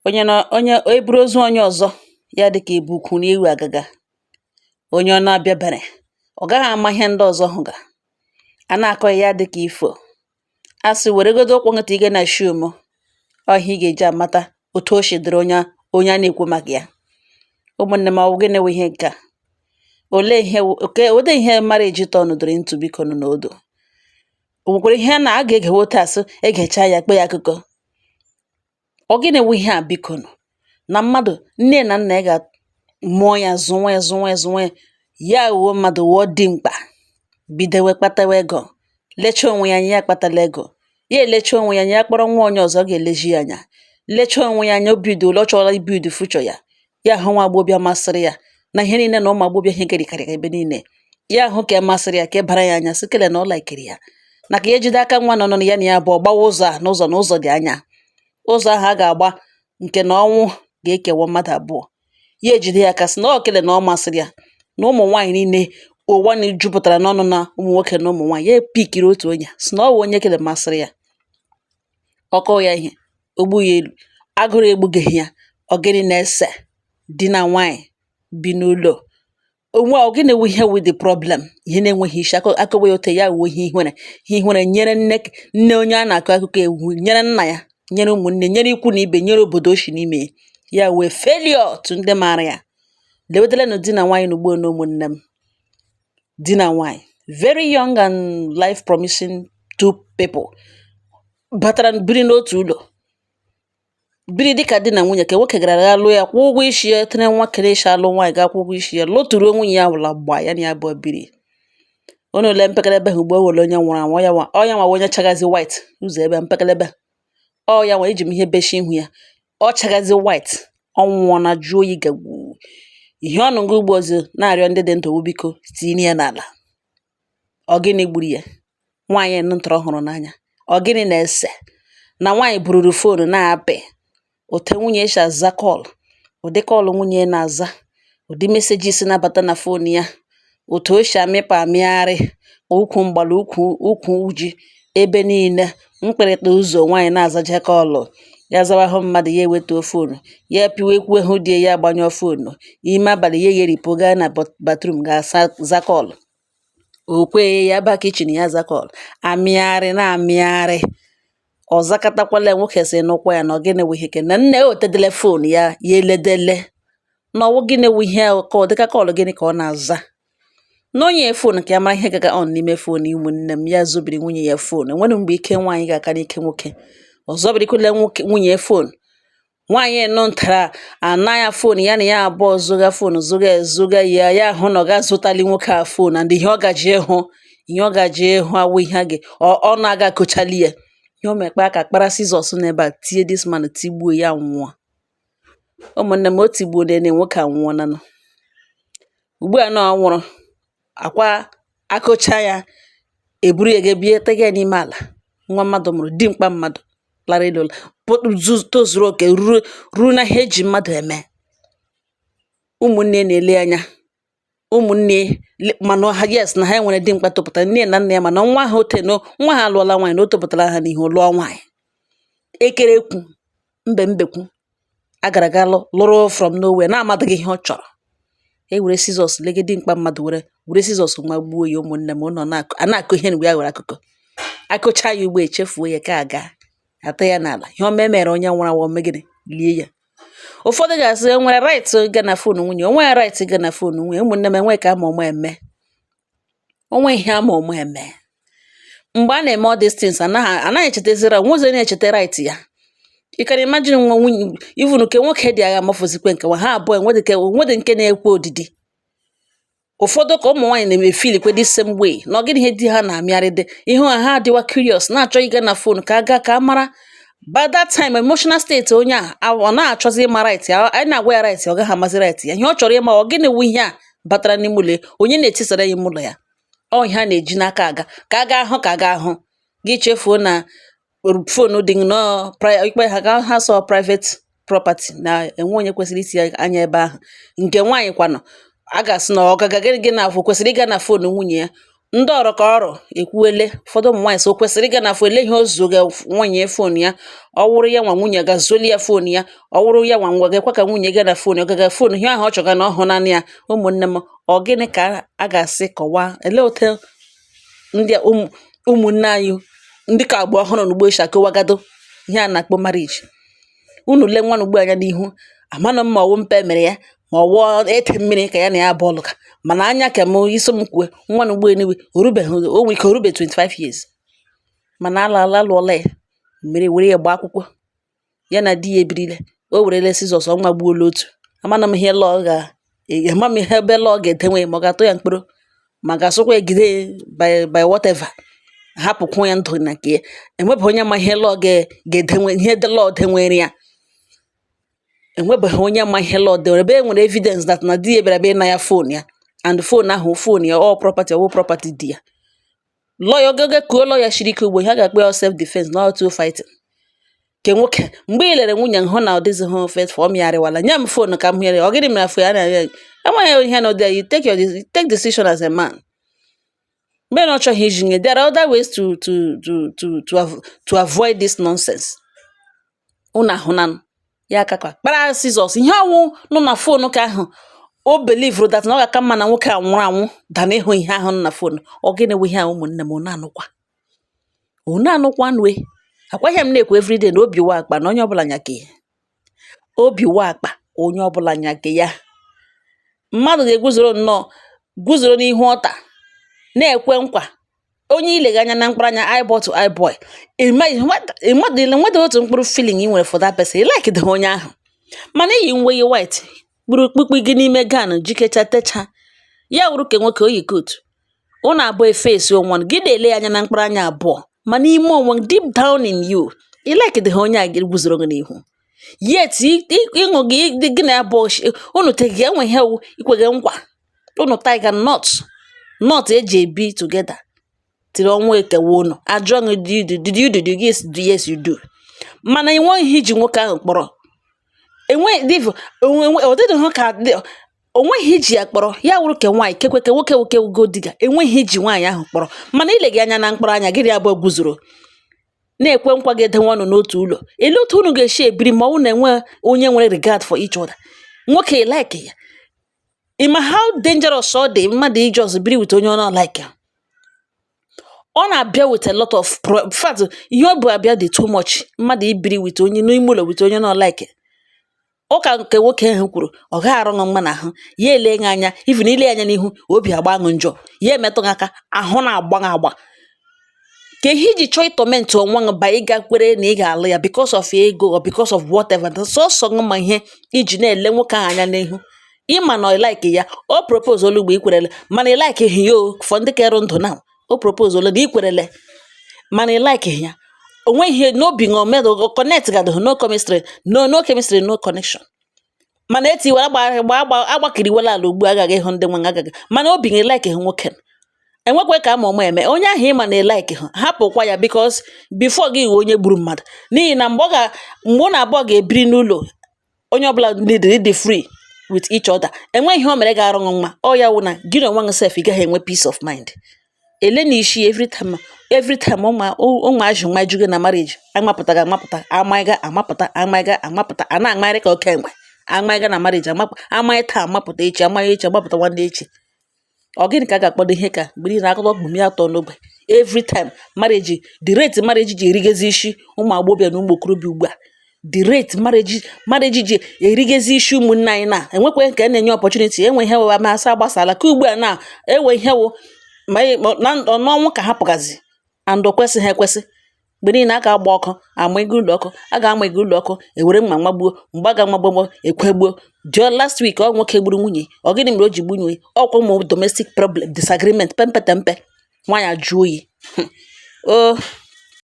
Onye nọ onye eburu ozu onye ọzọ ya dịkà ebu ukwu n'ihu àgàgà, onye ọ na-abịabèrè, ọ gaghị ama ihe ndị ọzọ hụgà a na-akọ ya dịkà ifo. A sị wèregodu ụkwụ gị tìige na shoe mụ, ọ ihe ị gà-èji àmata otu o shì dịrị onye onye a na-ekwu màkà ya. Ụmụ̀nnè m, ọ wụ gịnị wụ ihe ǹke a? Òlee ihe wụ òkè òde ihe marriage turnụdịrị into? Biko nụ n'odo. O nwekwara ihe a na a ga-egewe otu asị egècha ya kpe ya akụkọ. Ọ gịnị wụ ihe a, biko nụ? Na mmadụ nne na nna ya ga mụọ ya, zụnwa ya, zụnwa ya, zụnwa ya, ya wụọ mmadụ, wụọ dimkpa, bidowe kpatawa ego, lechaa onwe ya anya, ya akpatala ego. Ya elecha onwe ya anya, ya kpọrọ nwa onye ọzọ ga-eleji ya anya. Lechaa onwe ya anya, o bidolo, ọ chọọla ibuild future ya. Ya hụ nwa agbọghọbịa masịrị ya na ihe niile na ụmụ agbọghọbịa ihe gerịkarịrị ebe niile. Ya hụ ka masịrị ya, ka bara ya anya, sị kele na ọ likeri ya, na ka ya ejide aka nwa nọ nọ ya na ya abụọ gbawa ụzọ a n'ụzọ na ụzọ dị anya, ụzọ ahụ a ga-agba nke na ọnwụ ga-ekewa mmadụ abụọ. Ya ejide ya aka, sị na ọ kele na ọ masịrị ya na ụmụ nwaanyị niile ụwa na jupụtara n'ọnụ na ụmụ nwoke na ụmụ nwaanyị, ya epickiri otu onye, sị na ọ wụ onye kele masịrị ya. Ọ kọọ ya ihe ogbu ya elu, agụrụ egbugeghị ya. Ọ gịnị na-ese di na nwaanyị bi n'ụlọ onwe? Ọ gịnị wụ ihe wụ the problem? Ihe na-enweghị isi akọwa ya ote ya wụ ihe ihere, ihe ihere nyere nne nne onye a na-akọ akụkọ ewu, nyere nna ya, nyere ụmụnne, nyere ikwu na ibe, nyere obodo o shi n'ime ya wee failure to ndị maara ya. Lewedelenụ di na nwaanyị n'ugbo na ụmụnne m, di na nwaanyị, very young and life promising two people, batara biri n'otu ụlọ, biri dịka di na nwunye. Ka nwoke gara ga lụọ ya, kwụọ ụgwọ isi ya, tere nwa kere isi alụ nwaanyị, ga kwụọ ụgwọ isi ya, lụtụruo nwunye ya wụla gbaa ya na ya abụọ biri. Unu lee mpekele ebe ha ugbo o nwere onye nwụrụ anwụ. Ọ ya nwa, ọ ya nwa onye chagazi white ụzọ ebe mpekele ebe ọ ya nwa eji m ihe beshi ihu ya, ọ chagazi white. Ọ nwụọ na jụọ oyi gagwu ihe ọ nụgo ugbo ọzọ na-arịọ ndị dị ndụ, biko tinye ya n'ala. Ọ gịnị gburu ya? Nwaanyị ntọrọ hụrụ n'anya. Ọ gịnị na-ese na nwaanyị bururu phone na-apị otu nwunye si aza call, ụdị call nwunye na-aza, ụdị messages na-abata na phone ya, otu o si amịpụ amịgharị ukwu mgbala ukwu ukwu ji ebe niile, mkpịrịkpa ụzọ nwaanyị na-azaje call ya, zawa hụ mmadụ, ya ewetuo phone ya, pịwa ekwu hụ di ya, agbanyụọ phone. Ime abalị ya eyeripụ gaa na bathroom gaa za call, o kwee ya ba kitchen ya za call, amịgharị na-amịgharị. Ọ zakatakwala. Nwoke sị nụkwa ya na ọ gịnị wụ ihe ke na nne ewetedele phone ya, ya eledele na ọwụ gịnị wụ ihe ka ọ dịka call gịnị ka ọ na-aza, na onye phone ka ya mara ihe gaga on n'ime phone. Ụmụnne m, ya zobiri nwunye ya phone. Enwere mgbe ike nwaanyị ga-aka n'ike nwoke. Ọ zọbirikwala nwoke nwunye phone. Nwaanyị nọ ntara ana ya phone ya na ya abụọ zụga phone, zụga ezụga ya, ya hụ na ọ ga-azụtali nwoke a phone and ihe ọ gaji ịhụ, ihe ọ gaji ịhụ awụ ihe a ga ọ na-aga akọchali ya. Ihe o mekpa aka kpara scissors n'ebe a tie this man, tigbuo ya, nwụọ. Ụmụnne m, o tigbuo nene nwoke, anwụọnanụ ugbu a na ọ nwụrụ akwa akụcha ya, eburu ya ga bie tega ya n'ime ala. Nwa mmadụ mụrụ, dimkpa mmadụ lara elu, tozuru oke, ruo ruo na ihe eji mmadụ eme. Ụmụnne na-ele anya, ụmụnne mana ha, yes, na ha nwere dimkpa topụtara, nne na nna ya, mana nwa ha ote no nwa ha alụọla nwaanyị na o topụtara ha n'ihu lụọ nwaanyị. Ekerekwu mbe mbekwu agara ga lụrụ from nowhere na-amadịghị ihe ọ chọrọ. E were scissors lege dimkpa mmadụ, were were scissors magbuo ya. Ụmụnne m, ụnọ a na-akụ ihe mgbe ya were akụkọ akụcha ya ugbo, echefuo ya ka aga ata ya n'ala. Ihe ọma emere onye nwụrụ anwụ, megịnị lie ya. Ụfọdụ ga-asị e nwere right ịga na phone nwunye, o nweghị right ịga na phone nwunye. Ụmụnne m, enweghị ka ama ụma eme, o nweghị ihe ama ụma eme. Mgbe a na-eme all these things, anaghị echetaziri onwezi onye na-echeta right ya. You can imagine nwa nwunye, even nke nwoke dị agha amafụzikwe nke ha abụọ, enwedị nke na-ekwe odidi. Ụfọdụ ka ụmụ nwaanyị na-eme feelikwe the same way na ọ gịnị ihe di ha na-amịarị dị ihu ha, ha adịwa curious, na-achọ ịga na phone ka aga ka a mara. By that time, emotional state onye a, ọ na-achọzi ịma right ya. Anyị na-agwa ya right ya, ọ gaghị amazi right ya. Ihe ọ chọrọ ịma, ọ gịnị wụ ihe a batara n'ime ụlọ ya, onye na-etisara ya ime ụlọ ya? Ọ ihe a na-eji n'aka aga ka a ga hụ, ka a ga hụ gị chefuo na phone dị nnọọ ikpe ha ga ha sọ private property na enwe onye kwesịrị itinye anya ebe ahụ. Nke nwaanyị kwanụ, a ga-asị na ọ gaga gị na afọ kwesịrị ịga na phone nwunye ya. Ndị ọrụ ka ọrụ ekwuele. Ụfọdụ ụmụ nwaanyị sị o kwesịrị ịga na phone, ele ihe o zuga nwunye phone ya. Ọ wụrụ ya nwa, nwunye ga-zuoli ya phone ya. Ọ wụrụ ya nwa, ngwa ga-ekwe ka nwunye ga na phone, ọ gaga phone ihe ahụ ọ chọga na ọ hụ naanị ya. Ụmụnne m, ọ gịnị ka a ga-asị? Kọwaa, elee otu ndị a, ụmụnne anyị ndị ka agba ọhụrụ n'ugbo esi akọwagado ihe a na-akpọ marriage? Unu lee nwa ugbu anya n'ihu, amanụ m ma ọwụ mpe mere ya, ma ọwụ ete mmiri ka ya na ya abụọ lụga. Mana anya ka m isi m kwue, nwa na ugbu anyway orubeghị, o nwere ike orube 25 years, mana alala, alụọla ya, mmiri were ya gbaa akwụkwọ, ya na di ya ebirile. O werele scissors ọ magbuola otu. Amana m ihe law ga, ama m ihe ebe law ga-edenwe, ma ọ ga-atụ ya mkpụrụ, ma ga-asụkwa egide by whatever, hapụkwa ya ndụ na nke ya. Enwebeghị onye ma ihe law ga-edenwe, ihe law denwere ya. Enwebeghị onye ma ihe law denwere ebe e nwere evidence that na di ya bịara bịa ịna ya phone ya, and phone ahụ, phone ya, all property ọwụ property di ya. Lawyer ogogo kuo lawyer shiri ike ugbo ha ga-akpọ ya self defense na two fighting ke nwoke. Mgbe ị lere nwunye, hụ na ọ dịzighị faithful, ọ mịgharịwala, nye m phone ka m hịrị. Ọ gịnị mere afọ ya na enweghị ihe na there? You take decision as a man. Mgbe na ọ chọghị iji nye, there are other ways to avoid this nonsense. Unu ahụnanụ ya akakwa kpara scissors, ihe ọwụ nọ na phone ka ahụ. O believe that na ọ ga-aka mma na nwoke a nwụrụ anwụ than ịhụ ihe ahụ nọ na phone. Ọ gịnị wụ ihe a, ụmụnne m? Unu anụkwa, unu anụkwa nue akwa ihe m na-ekwu everyday, na obi wa akpa na onye ọbụla nyake ya, obi wa akpa onye ọbụla nyake ya. Mmadụ ga-eguzoro nnọọ, guzoro n'ihu ọta, na-ekwe nkwa onye ilega anya na mkpụrụ anya, eyeball to eyeball, mmadụ enwedịghị otu mkpụrụ feeling ị nwere for that person. Ị like dịghị onye ahụ, mana iyi uwe white kpụrụ kpukpu gị n'ime gown, jikecha techa ya, wụrụ ka nwoke o yi coat, unu abụọ efesi onwe unu, gị na-ele ya anya na mkpụrụ anya abụọ, ma n'ime onwe, deep down in you, ị like dịghị onye a guzoro gị n'ihu. Yet ịṅụ gị, gị na ya bụ unu tegi enwe ihe wụ ikwege nkwa, unu tiger knot, knot eji ebi together tiri ọnwa ekewa unu. Ajụọ gị, "Do you do, did you do?" Gị sị, "Yes, you do." Mana enweghị ihe iji nwoke ahụ kpọrọ, enwe ọ dịghị ka onweghị iji ya kpọrọ. Ya wụrụ ke nwaanyị kekwe ke nwoke, nwoke gold digger, enweghị iji nwaanyị ahụ kpọrọ, mana ile gị anya na mkpụrụ anya, gịnị abụọ guzoro na-ekwe nkwa ga-edenwe ọnụ n'otu ụlọ. Elee otu unu ga-esi ebiri ma ọ bụrụ na enwe onye nwere regard for each other? Nwoke like ya, ị ma how dangerous ọ dị mmadụ iji ọzọ biri with onye ọ na-like? Ọ na-abịa with a lot of pro. In fact, ihe ọ bụ abịa dị too much, mmadụ ibiri with onye n'ime ụlọ, with onye na like. Ụka nke nwoke ahụ kwuru, ọ gaghị arụ ṅụ mma n'ahụ ya. Ele gị anya, even ile anya n'ihu, obi agba ṅụ njọ, ya emetụ gị aka, ahụ na-agba gị agba. Ka ihe iji chọọ ịtorment onwe gị ba ịga kwere na ị ga-alụ ya because of ego or because of whatever. Sọsọ gị ma ihe iji na-ele nwoke ahụ anya n'ihu. Ịma na ọ like ya, o propose olu mgbe i kwerele, mana ị like ya. O for ndị kere ndụ now, o propose olu na i kwerele, mana ị like ya. O nweghị ihe n'obi ṅụ mmadụ connect gadụ, no chemistry, no chemistry, no connection. Mana etiwara agba agba agbakiriwela ala ugbu a, agaghị ịhụ ndị nwe agaghị, mana obi gị like nwoke. Enwekwe ka ama ụma eme onye ahụ ịma na like ha, hapụkwa ya, because before gị ghọọ onye gburu mmadụ. N'ihi na mgbe ọ ga, mgbe ụnụ abụọ ga-ebiri n'ụlọ, onye ọbụla need ịdị free with each other. Enweghị ihe o mere ga-arụ gị mma. Ọ ya wụ na gị na onwe gị sef, ị gaghị enwe peace of mind. Ele na ishi every time, every time ụmụ ụmụazị nwa jugo na marriage amapụtaghị amapụta, amaghị amapụta, amaghị amapụta, a na-amagharị ka oke enwe amaghị na marriage amapụ, amaghị taa amapụta echi, amaghị echi amapụta nwanne echi. Ọ gịnị ka a ga-akpọdo ihe ka mgbe niile akụkọ gbumi atọ n'ogbe every time marriage? The rate marriage ji erigezi isi ụmụ agbọghọbịa na ụmụ okorobịa ugbu a, the rate marriage ji erigezi isi ụmụnne anyị na enwekwe nke a na-enye opportunity enwe ihe wụ amasị agbasala ka ugbu a na enwe ihe wụ ma na n'ọnwụ ka ha pụgazi, and o kwesịghị ekwesị. Mgbe niile a ga-agba ọkụ, ama ego ụlọ ọkụ, a ga-ama ego ụlọ ọkụ, ewere mma magbuo. Mgbe a ga-amagbo ekwegbuo jụọ. Last week, ọ nwoke gburu nwunye. Ọ gịnị mere o ji gbu nwunye? Ọkwa ụmụ domestic problem, disagreement, pempetempe, nwaanyị ajụ oyi o.